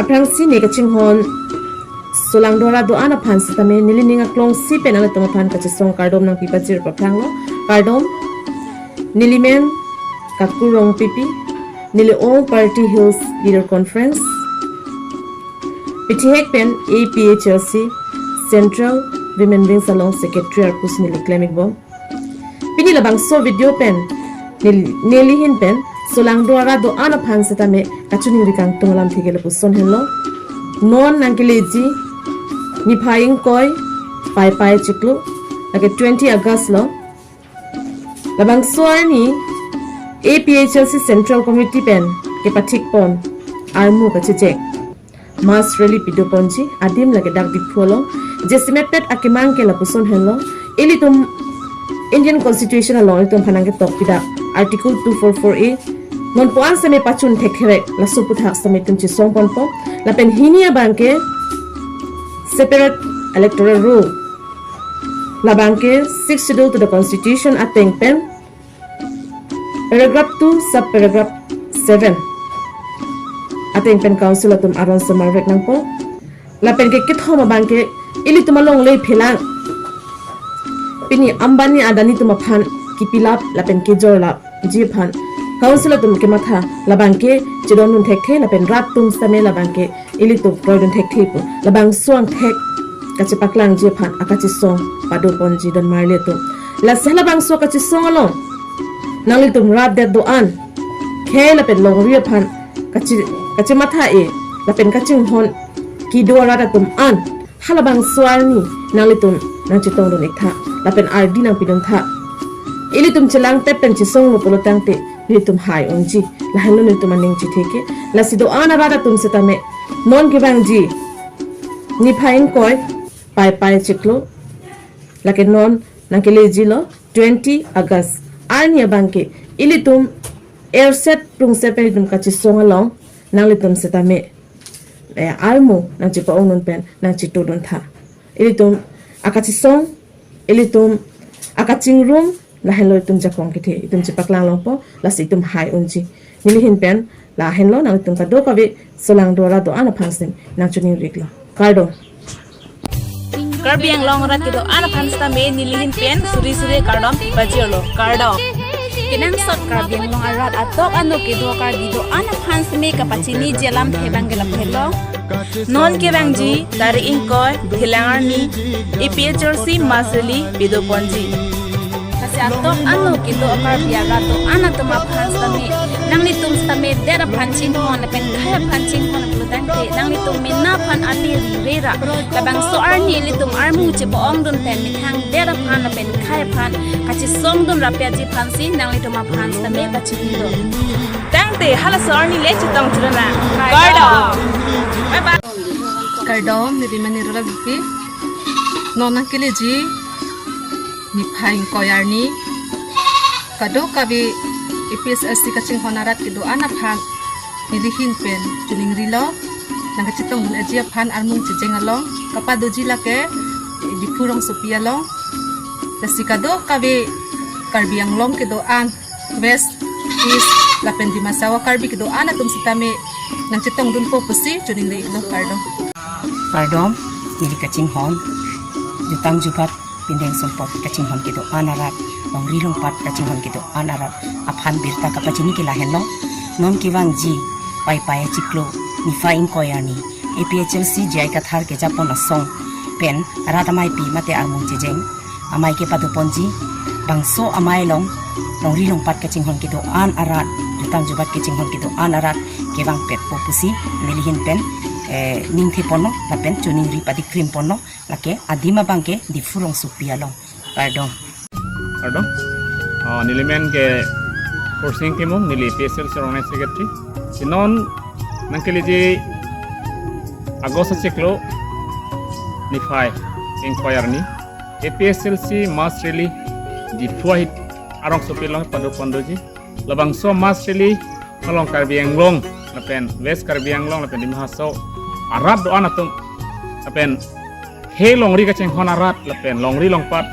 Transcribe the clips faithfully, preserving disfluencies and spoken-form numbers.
Aphrangsi ne kachinghon solangdo arat do-an aphan sitame neli ning aklongsi pen nanglitum aphan kachesong kardom nangpi pajir paphranglo. Kardom. Neli men Kaku Rongpipi, neli All Party Hills Leader Conference, pithihek pen A P H L C Central Women Wings along Secretary arpu si neli klem-ikbom. Pini labangso video pen neli, neli hin pen solangdo arat do-an aphan sitame kachiningri kangtung alamthe ke lapuson henlo. Non nangkeleji niphai ingkoi Paipai chiklo, lake twenty August lo. Labangso arni A P H L C Central Committee pen kepathikpon armu kachecheng mass rally padoponji adim lake dak Diphu along. Jasemet pet akemang ke lapuson henlo. Ilitum Indian Constitution along ilitum aphan nangketok pi dak Article two four four A, non puan sitame pachun thekthe, laso aphuthak sitame itum chesongponpo. Lapen hini abangke separate electoral roll, labangke Sixth Schedule to the Constitution ateng pen paragraph two, sub paragraph seven ateng pen council atum aron semarvek nangpo. Lapen ke kethom abangke ilitum alongle phelang. Pini Ambani Adani atum aphan kipilap lapen kejorlapji aphan council atum kematha labangke chedondun thekthe lapen rat atum sitame labangke ilitum kroidun thekthe pu labangso angthek kachepaklangji aphan akachesong padoponji don marli atum. Lasi labangso kachesong along nanglitum rat det do-an, khei lapen longri aphan kache, kachematha-e lapen kachinghon kedo arat atum an halabangso arni nanglitum nangchetongdun-iktha lapen ardi nangpiduntha. Ilitum chelangtep pen chesonglo pulo tangte nelitum hai unji, lahenlo nelitum aning chetheke. Lasi do-an arat atum sitame non kevangji niphai ingkoi Paipai chiklo, lake non nangkelejilo twenty August arni abangke ilitum erset prungset pen ilitum kachesong along nanglitum sitame, eh, armu nangchepa-ongdun pen nangchetoduntha. Ilitum akachesong, ilitum akachingrum, lahenlo itum jakong kethe itum chepaklang longpo, lasi itum hai unji. Neli hin pen lahenlo, nanglitum kadokave solangdo arat do-an aphan si nangchiningri-iklo. Kardom. Karbi Anglong arat kedo-an aphan sitame neli hin pen suri suri kardom pajirlo. Kardom. Kenangsot Karbi Anglong arat atok ano kedo Karbi do-an aphan sitame kapachiniji alamthe abangke lapulo. Non kevangji tarik ingkoi Thelang arni A P H L C mass rally padoponji. Lasi atok ano kedo Karbi arat do-an atum aphan sitame, nanglitum sitame det aphan chinghon lapen khei aphan chinghon pulo tangte nanglitum mena aphan ali rire ra labangso arni ilitum armu chepa-ongdun pen methang det aphan lapen khei aphan kachesongdun rapji aphan si nanglitum aphan sitame pachinido. Tangte halaso arni le chetong churana. Kardom. Bye bye. Kardom, neli Mani Rola Beypi. Non nangkeleji niphai ingkoi arni kadokave A P H L C kachinghon arat kedo-an aphan neli hin pen chiningrilo. Nangkachetongdun-eji aphan armu checheng along kapadoji lake Diphu rongsopi along. Lasi kadokave Karbi Anglong kedo-an, West, East lapen Dima Hasao Karbi kedo-an atum sitame nangchetongdunpo pusi chiningri-iklo. Kardom. Kardom, neli kachinghon jutang jubat pindeng sumpot kachinghon kedo-an arat, longri longpat kachinghon kedo-an arat aphan birta kapachini ke lahenlo. Non kevangji Paipai chiklo niphai ingkoi arni A P H L C J I Kathar kejapon asong pen rat ameipi mate armu checheng amei kepadoponji, bangso amei along longri longpat kachinghon kedo-an arat, jutang jubat kachinghon kedo-an arat kevangpetpo pusi neli hin pen, eh, ningtheponlo lapen chiningri padikrimponlo, lake adim abangke Diphu rongsopi along. Kardom. Kardom. Oh, neli men ke Khorsing Timung, neli A P H L C Organizing Secretary. Si non nangkeleji August chiklo niphai ingkoi arni A P H L C mass rally Diphu ahit arongsopi along padoponji. Labangso mass rally along Karbi Anglong lapen West Karbi Anglong lapen Dima Hasao arat do-an atum lapen khei longri kachinghon arat lapen longri longpat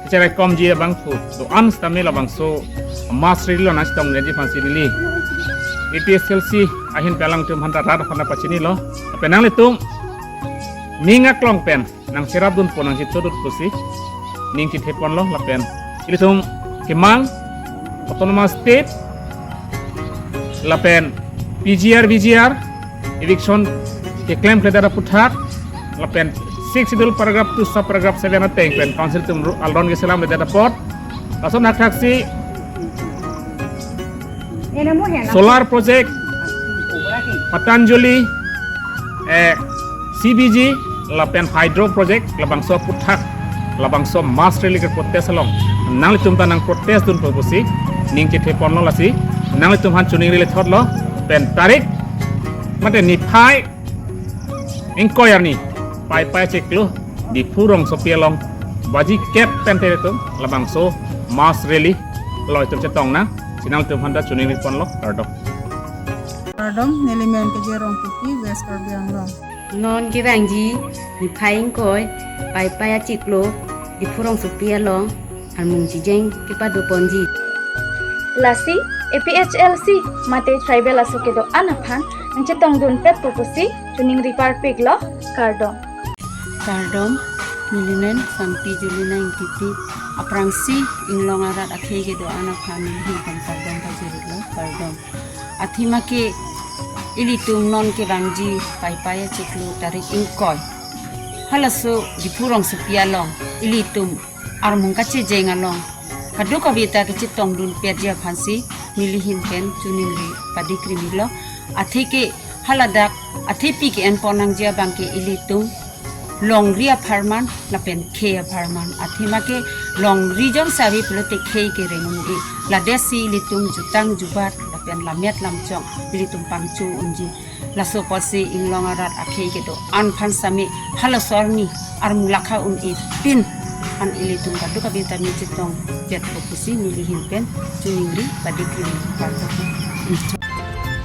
kacheraikomji abangphu do-an sitame labangso mass rally along nangchetongji aphan si neli A P H L C ahin pen alangtum aphanta rat aphanta pachinilo. Lapen nanglitum ning aklong pen nangcherapdunpo, nangchitodunpo pusi ning chethepon lo. Lapen ilitum kemang autonomous state lapen P G R, V G R, eviction keklemkledet aphuthak, lapen Sixth Schedule paragraph two sub paragraph seven ateng pen council atum ru-, alron keselamledet apot, lason thakthaksi solar project, Patanjali, eh, C B G, lapen hydro project, labangso aphuthak, labangso mass rally ke protest along nanglitum ta nangprotestdunpo pusi ning chethepon lo. Lasi nanglitum aphan choningri lethotlo, pen tarik mate niphai ingkoi arni Paipai achiklo Diphu rongsopi along baji kep pen ilitum labangso mass rally lo itum chetong nang, si nanglitum aphanta choningripon lo, kardom. Kardom, neli men K J Rongpipi, West Karbi Anglong. Non kevangji niphai ingkoi Paipai achiklo Diphu rongsopi along armung chijeng kepadoponji. Lasi A P H L C mate tribal aso kedo-an aphan nangchetongdunpetpo pusi choningri parpiklo, kardom. Kardom, neli men Sangpi Julina Ingtipi, aphrangsi Inglong arat akhei kedo-an aphan neli ahin pen kardom pajirlo, kardom. Athema ke ilitum non kevangji Paipai achiklo tarik ingkoi, halaso Diphu rongsopi along ilitum armung kachijeng along kadokave ta kachetongdunpetji aphansi neli ahin pen choningri padikrimi lo. Atheke haladak athepi ke-enpon nangji abang ke ilitum longri apharman lapen khei apharman. Athema ke longri jongsi ave pulote khei ke reng un-e. Ladesi ilitum jutang jubat lapen lammet lamchong ilitum pangcho unji. Laso apotsi Inglong arat akhei kedo-an aphan sami halaso arni armung lakha un-e pin an ilitum kadokave ta nangchetongpetpo pusi neli ahin pen choningri padikrimi, kardom.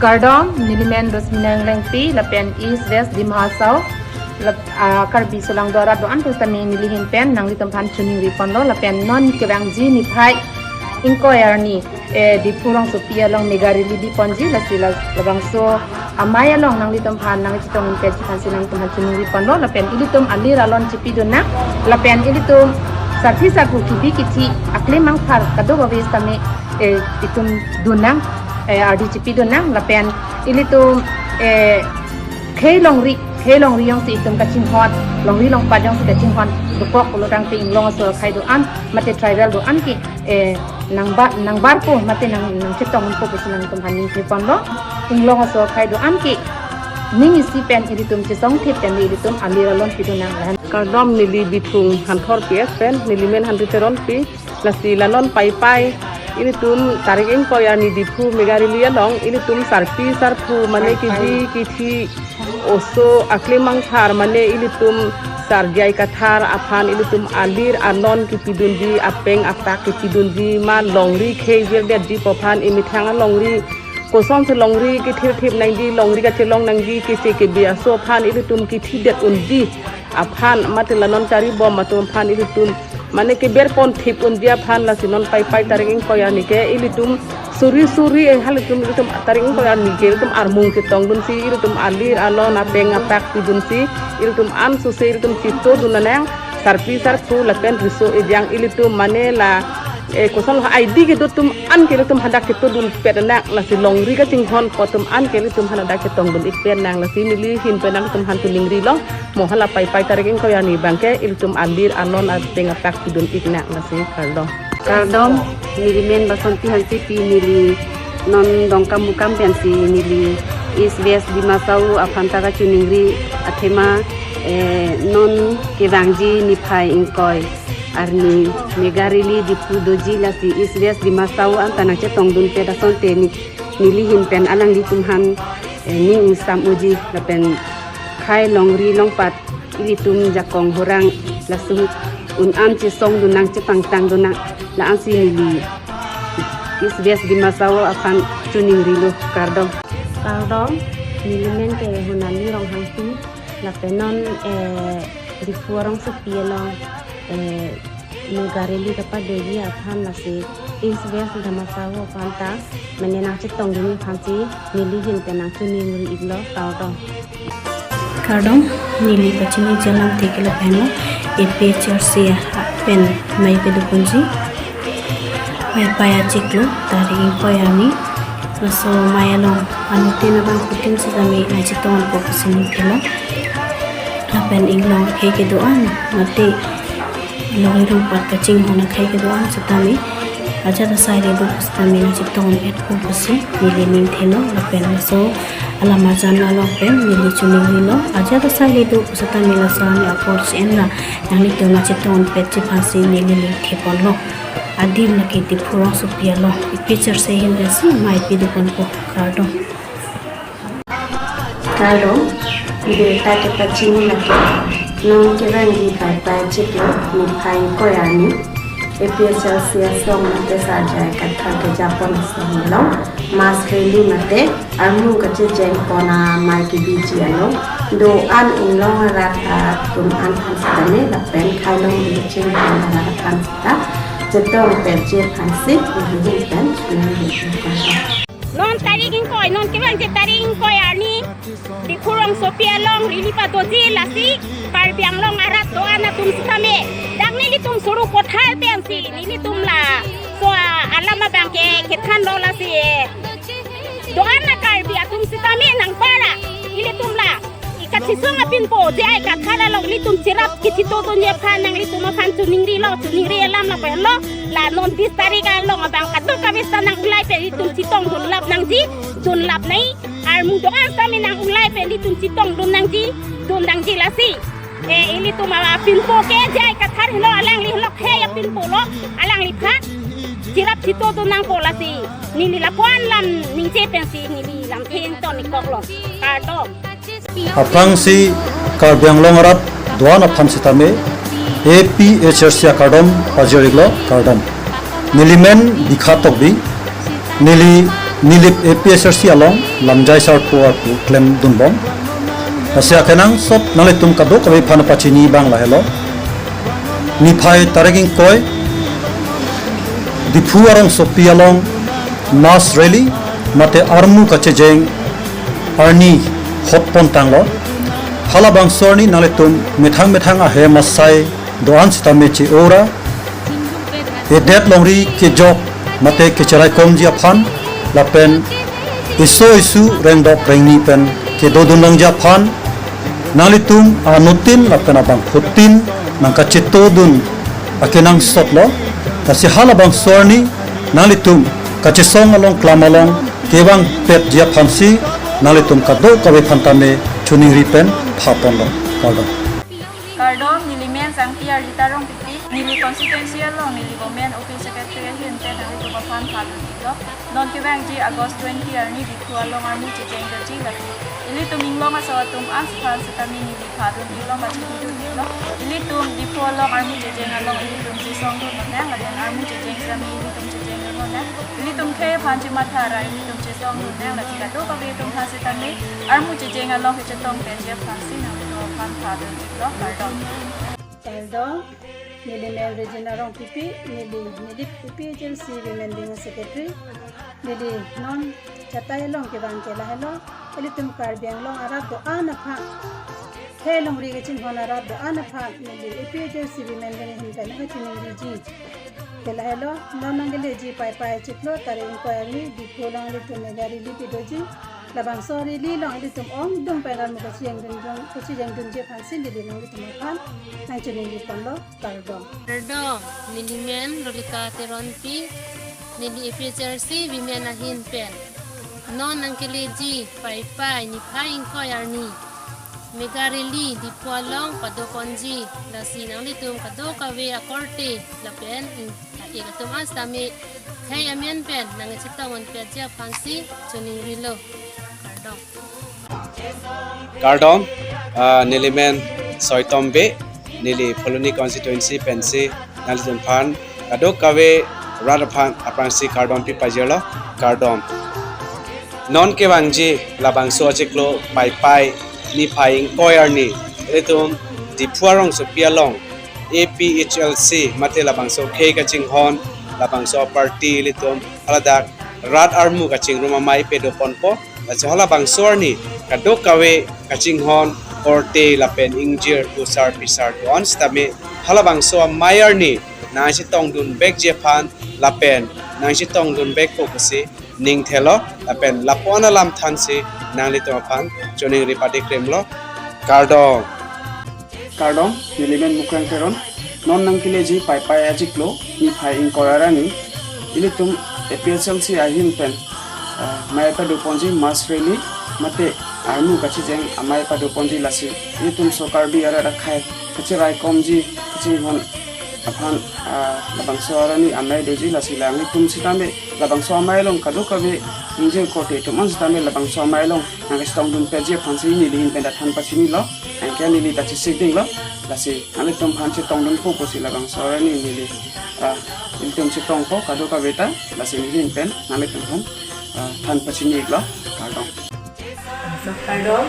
Kardom, neli men Rosmina Englengpi, lapen East West Dima Hasao, lap-, ah, Karbi solangdo arat do-an aphan sami neli ahin pen nanglitum aphan choningripon lo, lapen non kevangji niphai ingkoi arni, eh, Diphu rongsopi along mega rally biponji, lasi la-, labangso amei along nanglitum aphan nangchetongdunpetji aphansi nanglitum aphan choningripon lo, lapen ilitum alir alon chipidun nang, lapen ilitum sarpi sarpo kebi kethe, aklem angphar kadokave sami, eh, itum dun nang, eh, ardi chipidun nang, lapen ilitum, eh, khei longri, khei longri jongsi itum kachinghon, longri longpat jongsi kachinghon dokok pulotangte Inglong aso akhei do-an mate tribal do-an ke, eh, nangbar, nangbarpo mate nang, nangchetongpo pusi nanglitum aphan ningjeponlo. Inglong aso akhei do-an ke ning isi pen ilitum chesongthip pen ilitum alir alon pidun nang lahen. Kardom, neli Bithung Hanthor P S pen, neli men Hanri Teronpi. Lasi la non Paipai ilitum tarik ingkoi arni Diphu mega rally along ilitum sarpi sarpo mane kebi kethe, oso, aklem angphar mane ilitum sarjai kathar aphan ilitum alir alon kepidunji, apeng apak kepidunji, ma longri khei jirdetji pu aphan, emethang alongri kosonsi longri kethirthip nangji, longri kachelong nangji, kese kebi aso aphan ilitum kethidet unji aphan, mate la non karibom atum aphan ilitum mane keberponthip unji aphan, lasi non Paipai tarik ingkoi arni ke ilitum suri suri, eh, halatum ilitum tarik ingkoi arni ke ilitum armung chetongdunsi, ilitum alir alon apeng apak pidunsi, ilitum ansose ilitum chetodun nang, sarpi sarpo lapen riso ejang ilitum mane la, eh, kosonlo, I D kedo atum an ke ilitum hadak chetodunpet nang, lasi longri kachinghon pu atum an ke ilitum hadak chetongdun-ikpet nang, lasi neli ahin pen nanglitum aphan choningrilo. Mo hala Paipai tarik ingkoi arni abang ke ilitum alir alon apeng apak pidun-ik nang, lasi kardom. Kardom, neli men Basanti Hansepi, neli non Dongkamukam pensi neli East West Dima Hasao aphanta kachiningri athema, eh, non kevangji niphai ingkoi arni mega rally Diphu doji, lasi East West Dima Hasao anta nangchetongdunpet asonte ne, neli ahin pen alanglitum aphan, eh, ning ingsam unji lapen khei longri longpat ilitum jakong horang laso un an chesongdun nang, chepangtangdun nang, la-ansi neli East West Dima Hasao aphan choningrilo, kardom. Kardom, neli men ke Honali Ronghangpi, lapen non, eh, Diphu rongsopi along, eh, mega rally kepadoji aphan lasi East West Dima Hasao aphan ta mane nangchetongdun aphansi neli ahin pen nangchiningri-iklo, kardom. Kardom, neli pachiniji alam theklo pen lo, A P H L C pen mei kedoponji. Paipai achiklo, tarik ingkoi arni. Laso mei along anuttin abangphutin sitame nangchetongpo pusi ningthelo. Lapen inglong akhei kedo-an, mate longri rongpat kachinghon akhei kedo-an sitame ajat asai le do pusitame nangchetong-etpo pusi neli ningthelo. Lapen laso alam arjan along pen neli chiningrilo, ajat asai le do pusitame laso arni apor si-en ra nanglitum nangchetong-etji aphansi neli ningtheponlo. Adim lake Diphu rongsopi along A P H L C ahin pensi mei pidoponpo, kardom. Kardom, beta kepachini lake, non kevangji Paipai achiklo, niphai ingkoi arni, A P H L C asong mate Sar J I Kathar kejapon asong along mass rally mate armu kachejengpon amei kebiji along, do-an inglong arat atum an aphan sitame lapen khei longri kachinghon arat aphan sita chetongpetji aphansi neli ahin pen chiningri-iklo, kardom. Non tarik ingkoi, non kevangji tarik ingkoi arni, Diphu rongsopi along rally padoji, lasi Karbi Anglong arat do-an atum sitame dak nelitum Sarupathar pensi nelitum laso alam abang ke kethanlo, lasi, eh, do-an a-Karbi atum sitame nangpara ilitum la ikachesong apinpo J I Kathar along ilitum cherap kechetongdunji aphan nanglitum aphan chiningrilo, chiningri alam lapen lo, la non bis tarik along abang kadokave sita nang-ulai pen ilitum chetongdunlap nangji, dunlap nai, armu do-an sitame nang-ulai pen ilitum chetongdun nangji, dun nangji, lasi, eh, ilitum apinpo ke J I Kathar henlo, alangli henlo khei apinpo lo, alangliphan cherap chetongdun nangpo, lasi neli lapu-an lam ningje pensi neli lamthe ington-ikkoklo, kardom. Aphrangsi Karbi Anglong arat do-an aphan sitame A P H L C akardom pajir-iklo, kardom. Neli men Bikha Tokbi, neli Nilip A P H L C along lamjai sarpo arpu klemdunbom. Lasi akenangsot nanglitum kadokave aphan pachini abang lahelo. Niphai tarik ingkoi, Diphu arongsopi along mass rally mate armu kachejeng arni hotpon tanglo. Halabangso arni nanglitum methang methang ahem asai do-an sitame che-o ra, edet longri kejok mate kecheraikomji aphan, lapen eso esu rengdok rengni pen kedodun longji aphan, nanglitum anuttin lapen abangphutin nangkachetongdun akenangsotlo. Lasi halabangso arni nanglitum kachesong along klam along kevangpetji aphansi nanglitum kadokave aphan tame chiningri pen phaponlo. Kardom. Kardom, neli men Sangti Arlita Rongpipi, neli constituency along neli government office secretary ahin pen nanglitum aphan phadun-iklo. Non kevangji August twenty arni Diphu along armu chejeng doji, lasi ilitum inglong aso atum an aphan sitame neli phadun-iklo, pachini dun-iklo. Ilitum Diphu along armu chejeng along ilitum chesongdun lonang, lapen armu chejeng sitame ilitum chejengdun lonang. Ilitum khei aphan chematha ra ilitum chesongdun nang, lasi kadokave atum aphan sitame armu chejeng along kechetongpetji aphansi nanglitum aphan phadun-iklo, kardom. Kardom, neli men Regina Rongpipi, neli, neli A P H L C Women Wing secretary, neli non chatai along kevang ke lahelo, ilitum Karbi Anglong arat do-an aphan, khei longri kachinghon arat do-an aphan, neli A P H L C Women Wing ahin pen nangchiningriji ke lahelo, non nangkeleji Paipai achiklo, tarik ingkoi arni Diphu along ilitum mega rally pidoji. Labangso rally along ilitum ongdung pen armu kachejengdun, kachejengdunji aphansi neli nanglitum aphan nangchiningri ponlo, kardom. Kardom, neli men Rolika Teronpi, neli A P H L C Women ahin pen non nangkeleji Paipai niphai ingkoi arni mega rally Diphu along padoponji, lasi nanglitum kadokave akorte lapen ing-, a-ik atum an sitame khei amen pen nangchetongdunpetji aphansi chiningrilo. Kardom. Kardom, ah, neli men Soitom Bey, neli Phuloni constituency pensi nanglitum aphan kadokave rat aphan aphrangsi kardom pipajirlo, kardom. Non kevangji labangso achiklo Paipai niphai ingkoi arni, ilitum Diphu arongsopi along A P H L C mate labangso khei kachinghon labangso aparty ilitum haladak rat armu kachingrum amei pado ponpo. Lasi halabangso arni kadokave kachinghon korte lapen ingjir pusar pisar do-an sitame halabangso amei arni nangchetongdun vekji aphan lapen nangchetongdun vekpo pusi ning thelo lapen lapu-an alam thansi nanglitum aphan choningri padikrimlo. Kardom. Kardom, nelimen Mukrang Teron. Non nangkeleji Paipai achiklo, niphai ingkoi arni, ilitum A P H L C ahin pen, ah, amei pado ponji mass rally, mate armu kachijeng amei pado ponji lasi, ilitum so Karbi arat akhei, kacheraikomji, kachinghon aphan, ah, labangso arni amei doji lasi, nanglitum sitame labangso amei along kadokave ingjir korte atum an sitame labangso amei along nangchetongdun peji aphansi neli ahin pen ta than pachinilo, anke neli ta chesik dinglo, lasi nanglitum aphan chetongdunpo pusi labangso arni neli, ah, ilitum chetongpo kadokave ta, lasi neli ahin pen nanglitum aphan, ah, than pachini-iklo. Kardom. Kardom,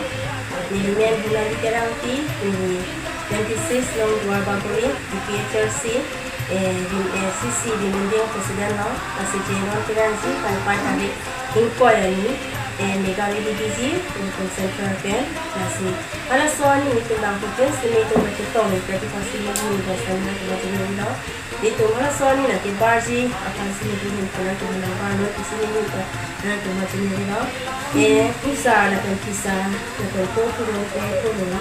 nelimen Hunali Terangpi, neli twenty six Long Duar Bagori, A P H L C, eh, Dim-, eh, C C Dimending President lo, lasi je non kevangji Paipai tarik ingkoi arni, eh, mega rally biji, nelitum central pen, lasi halaso arni nelitum bangphutin sitame nelitum kachetongdun pet aphansi neli neli basa nelitum kachetongdunlo. Nelitum halaso arni nangkebarji aphansi nelitum ahin pen nangtum nangbarnon pusi neli nangtum aphan chinilo. Eh, pusar lapen phisar lapen ko purun ke purun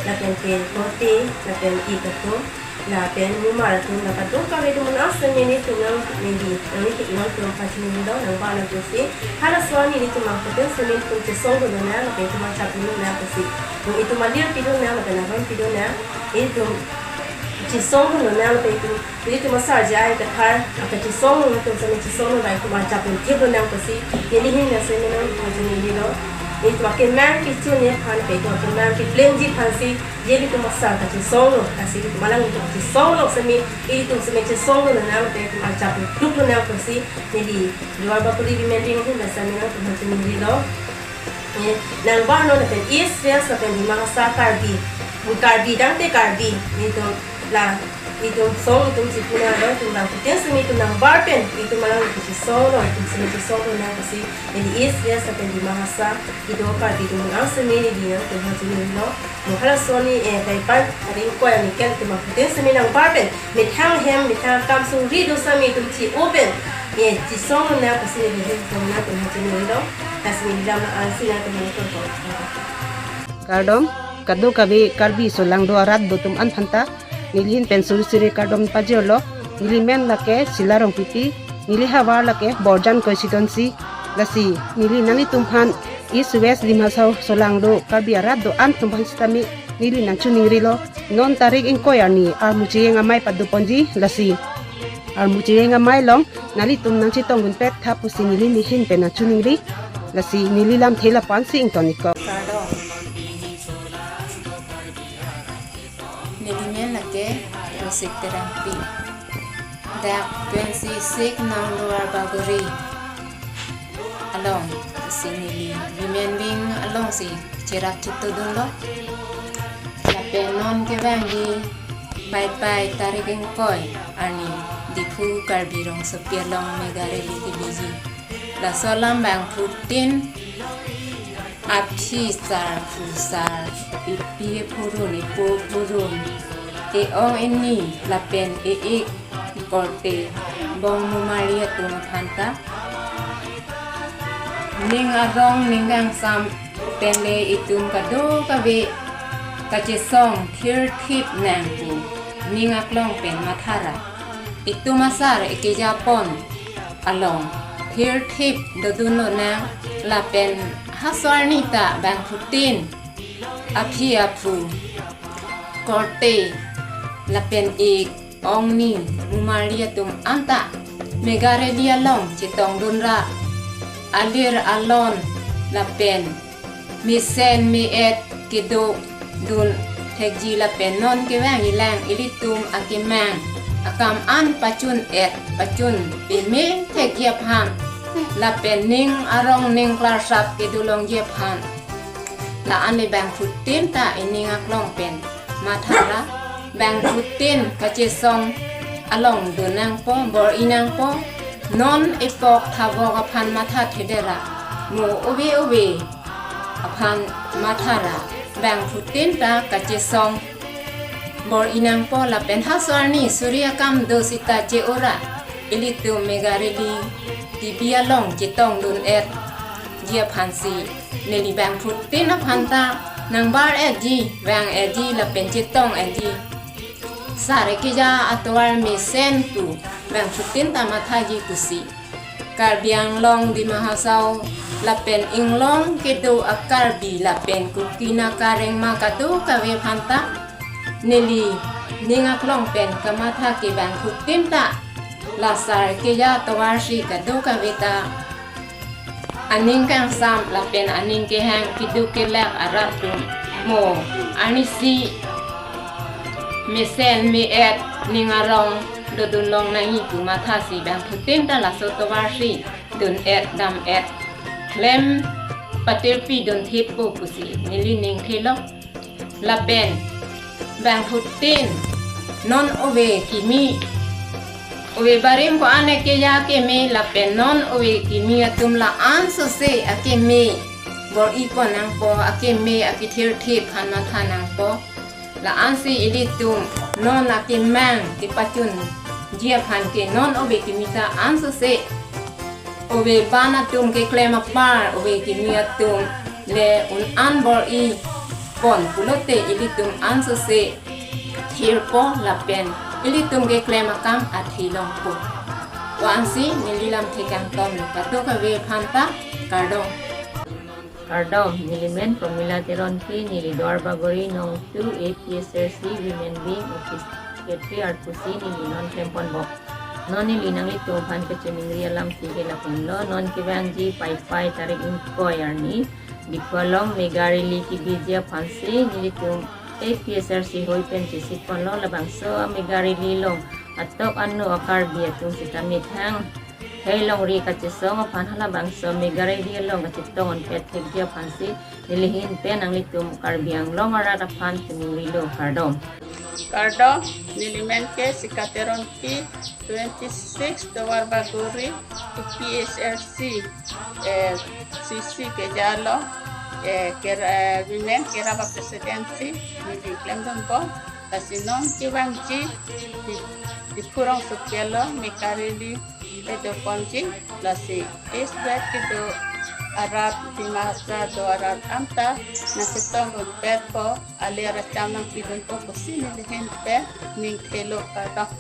lapen ke korte lapen ik atum lapen mumar atum la kadokave atum nang sitame nelitum nang neli nang nelitum nangtum aphan chinilo, nangbarnon pusi. Halaso arni nelitum bangphutin sitame nelitum chesongdun lonang lapen itum achap dun lonang pusi. Nung itum alir pidun nang lapen aron pidun nang, itum chesongdun lonang lapen itum, ilitum asar J I Kathar akachesong atum sitame chesongdun ra itum achap pen thip lonang pusi neli ahin pen sitame nangtum aphan chinilo. Itum akemang kechunji aphan, itum akemang keplemji aphansi, je ilitum asar kachesonglo, lasi itum alang itum chesonglo sitame, itum sitame chesongdun lonang lapen itum achap pen thip lonang pusi neli Duar Bagori Dimending ahin pen sitame nangtum aphan chinilo. Eh, nangbarnon lapen East, West lapen Dima Hasao Karbi, Karbi tangte Karbi, itum la, itum song itum chipunanglo, itum bangphutin sitame itum nangbar pen itum alang itum chesonglo, itum sitame chesonglo nang pusi, neli East, West lapen Dima Hasao, itum Karbi atum nang sitame neli nangtum aphan chinilo. Mo halaso arni, eh, Paipai tarik ingkoi arni ke itum bangphutin sitame nangbar pen methang ahem, methang akam suri do sitame itum chi-o pen, eh, chesong lonang pusi neli ahin pen nangtum aphan chinilo. Lasi neli lam nang-ansi nangtum aphan chinilo. Kardom, kadokave Karbi solangdo arat do atum an aphanta neli ahin pen suri suri kardom pajirlo. Nelimen lake Sila Rongpipi, neli havar lake Borjan constituency, lasi neli nanglitum aphan East West Dima Hasao solangdo Karbi arat do-an atum aphan sitame neli nangchoningrilo. Non tarik ingkoi arni armu chejeng amei pado ponji, lasi armu chejeng amei along nanglitum nangchetongdun pet tha pusi neli neli ahin pen nangchoningri, lasi neli lamthe lapu-ansi ington-ikpo. Kardom. Nelimen lake Rosik Terangpi. Dak twenty six Long Duar Bagori along si neli Women Wing alongsi cherap chetongdunlo. Lapen non kevangji Paipai tarik ingkoi arni Diphu Karbi Rongsopi along mega rally kebiji. Laso alam bangphutin aphi sar, phu sar, epi epurun, epo epurun, e-ong eni lapen e-ik korte bong mumari atum aphanta ning arong ning kangsam pen le itum kadokave kachesong thirthip nang pu ning aklong pen mathara. Itum asar ekeja pon along thirthip dodun lonang lapen halaso arni ta bangphutin aphi aphu korte lapen ik ongni mumari atum anta mega rally along chetongdun ra alir alon lapen mesen me-et kedodun thekji lapen non kevangji lang ilitum akemang akam an pachun-et pachun peme thekji aphan lapen ning arong ning klarsap kedolongji aphan. La-an le bangphutin ta ining aklong pen mathara, bangphutin kachesong along dun nangpo, bor-i nangpo, non epok thavok aphan matha thedera, mo ove ove aphan mathara, bangphutin ta kachesong bor-i nangpo lapen halaso arni suri akam do sita che-ora, ilitum mega rally kebi along chetongdun-etji aphansi, neli bangphutin aphan ta nangbar-etji, vang-etji lapen chetong-etji. Sar keja atovar mesen pu bangphutin ta mathaji pusi. Karbi Anglong, Dima Hasao lapen inglong kedo a-Karbi lapen Kuki Naga Rengma kadokave aphan ta neli ning aklong pen kamatha ke bangphutin ta la sar keja atovarsi kadokave ta aning kangsam lapen aning kehang keduk kelak arat atum mo arnisi mesen me-et ning arong dodun long nangji pu mathasi bangphutin ta laso atovarsi dun-et dam-et klem patirpi dun thippo pusi neli ning thelo. Lapen bangphutin non ove kimi, ove barim ko-an keja keme lapen non ove kimi atum la-an sose akeme bor-i pon nangpo, akeme akethirthip aphan matha nangpo. La-ansi ilitum non akemang kepachunji aphan ke non ove kimi ta an sose ove ban atum keklem apar ove kimi atum le un-an bor-i pon pulote ilitum an sose thirpo lapen ilitum keklem akam athe longpo. Ko-ansi neli lamthe kangtonlo, kadokave aphan ta kardom. Kardom, neli men Promila Teronpi, neli Duar Bagori Nong two A P S R C Women Wing Office Secretary arpusi neli non klempon bok. Non neli nanglitum aphan kachiningri alamthe ke lahenlo, non kevangji Paipai tarik ingkoi arni Diphu along mega rally kebiji aphansi nelitum A P S R C hoi pen chesik ponlo. Labangso a-mega rally along atok ano a-Karbi atum sita methang hei longri kachesong aphan halabangso mega rally along kachetong-un pet thekji aphansi neli ahin pen nanglitum Karbi Anglong arat aphan chiningrilo, kardom. Kardom, neli men ke Sika Teronpi, twenty six Duar Bagori, A P S R C, eh, C C keja along, eh, kera, eh, women kerap a-president si, neli klemdunpo, lasi non kevangji, di, Diphu rongsopi along mega rally kedo ponji, lasi East West kedo arat, Dima Hasao do arat anta nangchetong-un petpo, ale arat cham nangpidunpo pusi neli ahin pen ning thelo, kardom.